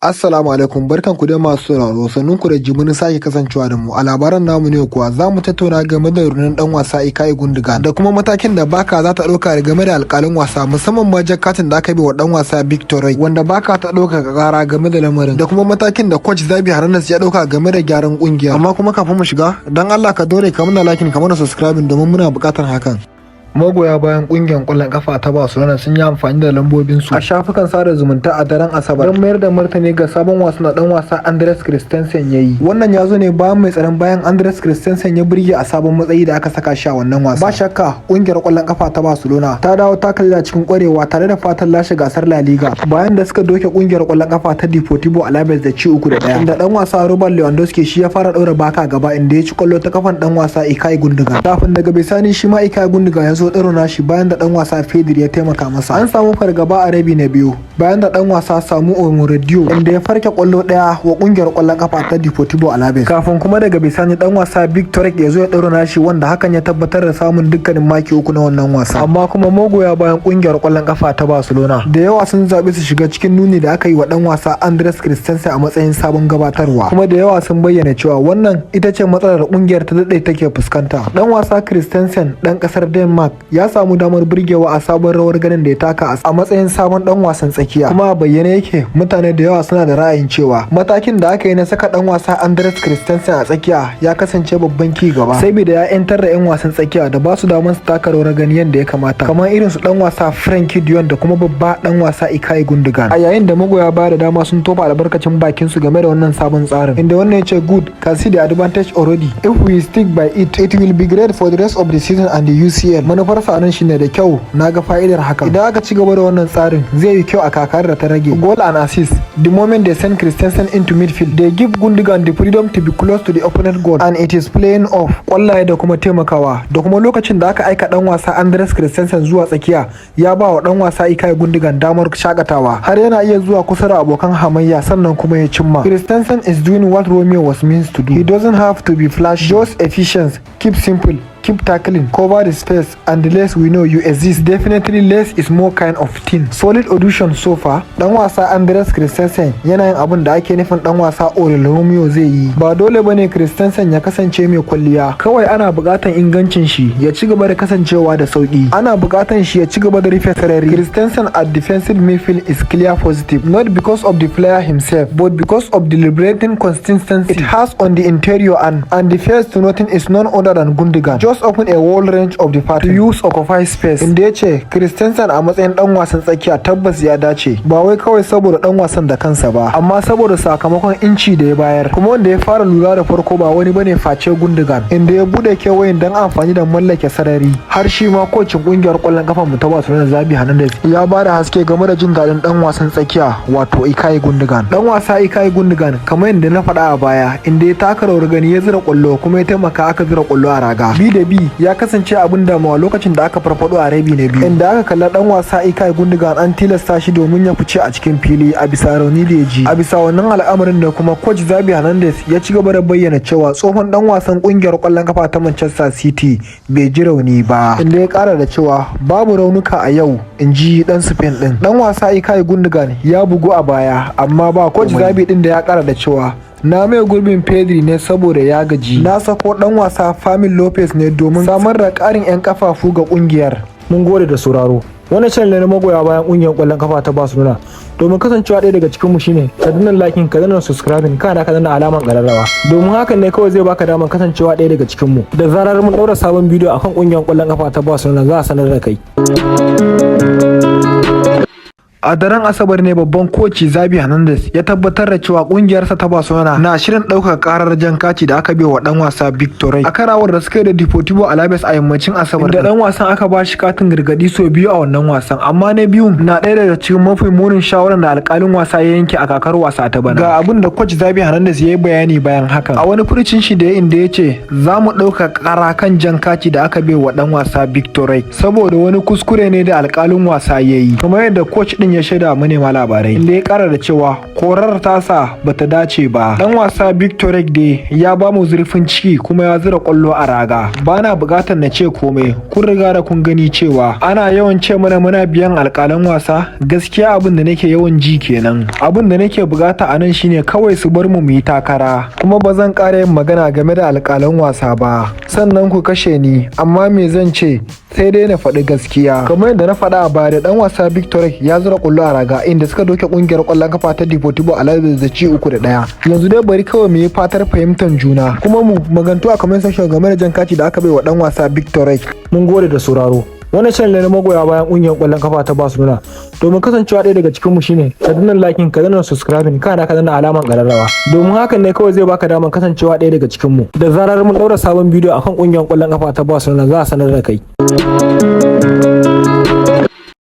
Assalamu alaikum, barkanku dai masu sauraro, sannun ku da jimirin sake kasancewa da mu. A labaran namu ne kuwa za mu tattauna game da runin dan wasa Ilkay Gundogan da kuma matakin da Barca za ta ɗauka game da alƙalin wasa, musamman ma jan katin da aka bi wa dan wasa Victor Roig, wanda Barca ta ɗauka ƙara game da lamarin, da kuma matakin da coach Xavi Hernandez ya ɗauka game da gyaran ƙungiya. Amma kuma kafin mu shiga, dan Allah ka dore ka muna liking, ka mana subscribing, domin muna buƙatar hakan. Magoya bayan kungiyar kwallon kafa ta Barcelona sun yi amfani da lambobinsu a shafukan sada zumunta a daren Asabar don mayar da martani ga sabon wasan da dan wasa Andreas Christensen ya yi. Wannan ya zo ne bayan mai tsaron bayan Andreas Christensen ya burge a sabon matsayi da aka saka shi a wannan wasa. Ba shakka kungiyar kwallon kafa ta Barcelona ta dawo taka cikin kwarewa tare da fatan lashe gasar La Liga bayan da suka doke kungiyar kwallon kafa ta Deportivo Alaves da ci 3-1, inda dan wasa Robert Lewandowski shi ya fara daura Barca gaba, inda ya ci kwallo ta kafan dan wasa Ilkay Gundogan, kafin daga bisani shi ma Ilkay Gundogan ya zo ɗaro nashi bayan da dan wasa Pedri ya taimaka masa. An samu fargaba a rabi na biyu bayan da dan wasa Samu Omorodion inda ya farke kwallo daya wa kungiyar kwallon kafa ta Deportivo Alaves, kafin kuma daga bisani dan wasa Victor ya zo ya ɗaro nashi, wanda hakan ya tabbatar da samun dukkanin maki 3 na wannan wasa. Amma kuma magoya bayan kungiyar kwallon kafa ta Barcelona da yawa sun zaɓi su shiga cikin nuni da aka yi wa dan wasa Andreas Christensen a matsayin sabon gabatarwa, kuma da yawa sun bayyana cewa wannan ita ce matsalar kungiyar ta daɗe take fuskanta. Dan wasa Christensen dan kasar Denmark ya samu damar burgewa a sabon rawar ganin da ya taka a matsayin sabon dan wasan tsakiya, kuma a bayyane yake mutane da yawa suna da ra'ayin cewa matakin da aka yi na saka dan wasa Andreas Christensen a tsakiya ya kasance babban ci gaba, saboda ya 'yantar da 'yan wasan tsakiya da ba su damar su taka rawar gani yadda ya kamata, kamar irin su dan wasa Frenkie de Jong da kuma babba dan wasa Ilkay Gundogan. A yayin da magoya baya da dama sun tofa albarkacin bakin su game da wannan sabon tsarin, inda wannan ya ce, "Good, can see the advantage already. If we stick by it, it will be great for the rest of the season and the UCL." Manufarsa anan shine, da kyau, na ga fa'idar hakan, idan aka ci gaba da wannan tsarin zai yi kyau a kakar da ta rage. "Goal and assist. The moment they send Christensen into midfield, they give Gundogan the freedom to be close to the opponent goal and it is playing off." Kwallaye da kuma taimakawa, da kuma lokacin da aka aika dan wasa Andreas Christensen zuwa tsakiya, ya ba wa dan wasa Ilkay Gundogan damar shakatawa, har yana iya zuwa kusa da abokan hamayya sannan kuma ya cimma. "Christensen is doing what Romeo was meant to do. He doesn't have to be flashy, just efficient. Keep simple, keep tackling, cover the space and the less we know you exist. Definitely less is more kind of thing. Solid audition so far." Dan wasa Andreas Christensen yana yin abin da ake nufin dan wasa Oriol Romeo zai yi. Ba dole bane Christensen ya kasance mai kwalliya, kawai ana buƙatan ingancin shi ya ci gaba da kasancewa da sauki. Ana buƙatan shi ya ci gaba da rufe sarari. "Christensen at defensive midfield is clear positive, not because of the player himself, but because of the liberating consistency it has on the interior and the first to nothing is none other than Gundogan. Just open a whole range of the pattern to use occupy space." Inda ya ce Christensen a matsayin dan wasan tsakiya tabbas ya dace, ba wai kawai saboda dan wasan da kansa ba, amma saboda sakamakon inci da ya bayar, kuma wanda ya fara lura da farko ba wani bane face Gundogan, inda ya bude kewayen dan amfani da mallake sarari. Har shi ma kocin kungiyar kwallon kafa mu ta Barcelona Xavi Hernandez ya bada haske game da jin daɗin dan wasan tsakiya, wato Ilkay Gundogan. Dan wasa Ilkay Gundogan, kamar yadda na faɗa a baya, inda ya taka rawar gani, ya zira kwallo kuma ya taimaka aka zira kwallo a raga. B da B ya kasance abin damuwa lokacin da aka farfado a rabi na biyu, inda aka kalla dan wasa Ilkay Gundogan an tilasta shi domin ya fice a cikin fili a bisa rauni da ya ji. A bisa wannan al'amarin da kuma coach Xavi Hernandez ya ci gaba da bayyana cewa tsohon dan wasan kungiyar kwallon kafa ta Manchester City bai ji rauni ba, inda ya kara da cewa babu raunuka a yau, in ji dan Spain din. Dan wasa Ilkay Gundogan ya bugu a baya, amma ba coach Xavi din da ya kara da cewa na mai gurbin Pedri ne saboda ya gaji. Na sako dan wasa Fermin Lopez ne domin samar da karin 'yan kafafu ga kungiyar. Mun gode da sauraro. Wannan channel ne na magoya bayan kungiyar kwallon kafa ta Barcelona. Domin kasancewa ɗaya daga cikin mu shine ka danna liking, ka danna subscribing, kana ka danna alaman ƙararrawa. Domin hakan ne kawai zai baka damar kasancewa ɗaya daga cikin mu. Da zarar mun ɗaura sabon bidiyo akan kungiyar kwallon kafa ta Barcelona, za a sanar da kai. A daren Asabar ne babban koci Xavi Hernandez ya tabbatar da cewa kungiyarsa ta Barcelona na shirin ɗaukar karar jan kati da aka bai wa dan wasa Victor Roig a karawar da suka yi da Deportivo Alaves a yammacin Asabar, da dan wasan aka ba shi katin gargadi sau biyu a wannan wasan, amma na biyun na ɗaya daga cikin mafi munin shawarar da alkalin wasa ya yanke a kakar wasa ta bana. Ga abin da coach Xavi Hernandez ya yi bayani bayan hakan a wani furucin shi da ya, inda ya ce za mu ɗauka kara kan jan kati da aka bai wa dan wasa Victor Roig saboda wani kuskure ne da alkalin wasa ya yi, kamar yadda coach din ya shaida manema labarai, inda ya kara da cewa korar tasa bata dace ba. Dan wasa Victor dai ya ba mu zurfin ciki kuma ya zura kwallo a raga. Bana bukatar na ce komai, kun riga da kun gani cewa ana yawan ce mana muna biyan alkalan wasa. Gaskiya abin da nake yawan ji kenan. Abin da nake bukata a nan shine kawai su bar mu mu yi takara, kuma ba zan ƙara yin magana game da alkalan wasa ba. Sannan ku kashe ni, amma me zan ce? Sai dai na faɗi gaskiya. Kamar yadda na faɗa a baya da dan wasa Victor ya zura kwallo a raga, inda suka doke kungiyar kwallon kafa ta Deportivo Alaves da ci 3-1. Yanzu dai bari kawai mu yi fatar fahimtar juna, kuma mu magantu a comment section game da jan kati da aka bai wa dan wasa Victor. Mun gode da sauraro. Wannan channel ne na magoya bayan kungiyar kwallon kafa ta Barcelona. Domin kasancewa ɗaya daga cikin mu shine ka danna liking, ka danna subscribing, kana ka danna alaman ƙararrawa. Domin hakan ne kawai zai baka daman kasancewa ɗaya daga cikin mu. Da zarar mun ɗaura sabon bidiyo akan kungiyar kwallon kafa ta Barcelona, za a sanar da kai.